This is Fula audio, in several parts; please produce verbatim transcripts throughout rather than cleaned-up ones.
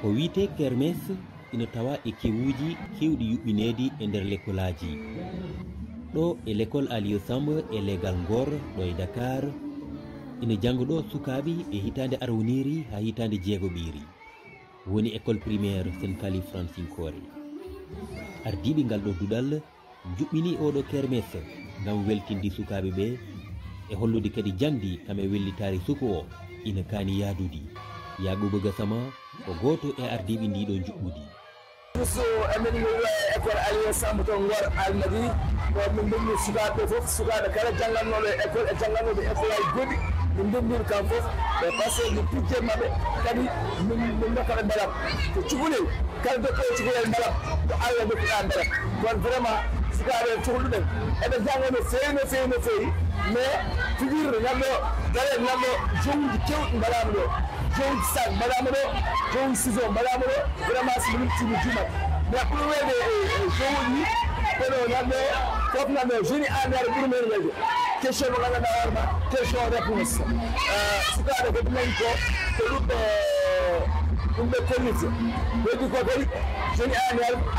Ko wiyetee kermes ina tawa e kewuuji keewɗi yuɓɓineedi e nder lekkolaaji. Ɗo e lekkol Aliou Samb e leegal Ngor ɗo e Dakar, ina jannga ɗo sukaaɓe e hitaande arwoniiri haa hitaande jeegoɓiiri. Woni école primaire Sen Kali Fransinkoore. Ardiiɓe ngal ɗo duɗal njuɓɓini oɗo kermes ngam weltinde sukaaɓe ɓe e hollude kadi jaŋdi kam e wellitaare suku o ina kaani yaadude. Yaaquuba Gasama ko gooto e ardiiɓe ndiɗo njuɓɓudi. So emin ngi école Aliou Samb to Ngor Almadi, ko min mbinni sukaaɓe fof, sukaaɓe kala janngatnooɓe école e janngatnooɓe école aji goɗɗi, min mbinni kam fof ɓe passeji pijje maɓɓe, kadi min min nokkaɓe mbalam ko cukalel. Kala dokkoowo cukalel mbalam ko Allah dokkuɗa mbalam. Kono vraiment sukaaɓe cohluɗen eɓe jannga no feewi no feewi no feewi, mais figure nanɗo dare nanɗo jowuji kewɗi mbaɗama ɗo, jowuji sac mbaɗama ɗo, jowuji ciseau mbaɗama ɗo. Vraiment so mi luttimi jumat, mais ɓuri welde e jowuji kono nanɗo fof nanɗo jeune en nder ɓuri men welde. Question mo gandanɗa hoorema question réponse. Sukaaɓe kadi nani ko ko ɗum ɓe ɗum ɓe kollirta. Heddi ko kadi jeune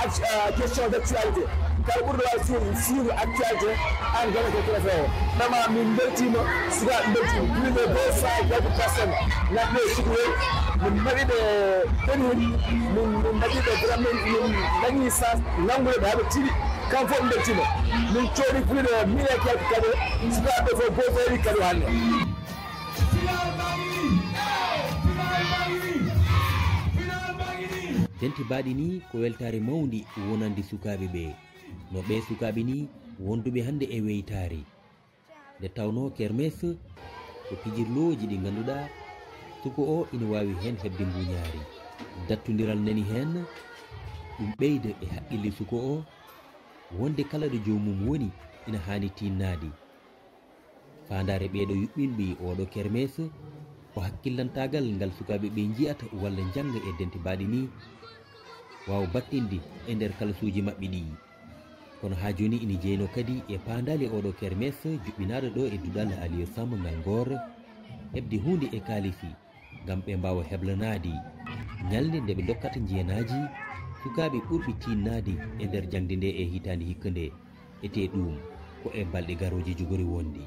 en question d' actualité. Kala ɓurɗo wawi suivre actualité an gona ko préfet o. Vraiment min beltima, sukaaɓe beltima, plus de deux cent et quelques personnes natɓe sukuwel. Min mbaɗi ɓe tenue, min min mbaɗi ɓe vraiment min dañi sens nanngude ɓe haɓe tiri. Kam fof beltima. Min coodi plus de mille et quelques kado, sukaaɓe fof goto waɗi kado hannde. Tenti baɗini ko weltaare mawndi wonande sukaaɓe ɓe. No ɓe sukaaɓe ni wonduɓe hannde e weytaare. Nde tawnoo kermes ko pijirlooji ɗi ngannduɗaa suko o ina waawi heen heɓde mbuñaari. Dattundiral nani heen, ɗum ɓeyda e haqqille suko o wonde kala ɗo joomum woni ina haani tiinnaade. Faandaare ɓeeɗo yuɓɓinɓe ooɗo kermes ko hakkillantaagal ngal sukaaɓe ɓe njiyata walla njannga e dente baɗi ni waawa battinde e nder kalasuuji maɓɓe ɗi. Kono haa jooni ina jeynoo kadi e paandaale ooɗo kermes juɓɓinaaɗo ɗo e duɗal Aliou Samb ngal Ngor heɓde huunde e kaalisi ngam ɓe mbaawa heblanaade ñalnde nde ɓe ndokkata njeenaaji sukaaɓe ɓurɓe tiinnaade e nder jaŋde nde e hitaande hikka nde. Etee ɗuum ko e balɗe garooje jogori wonde.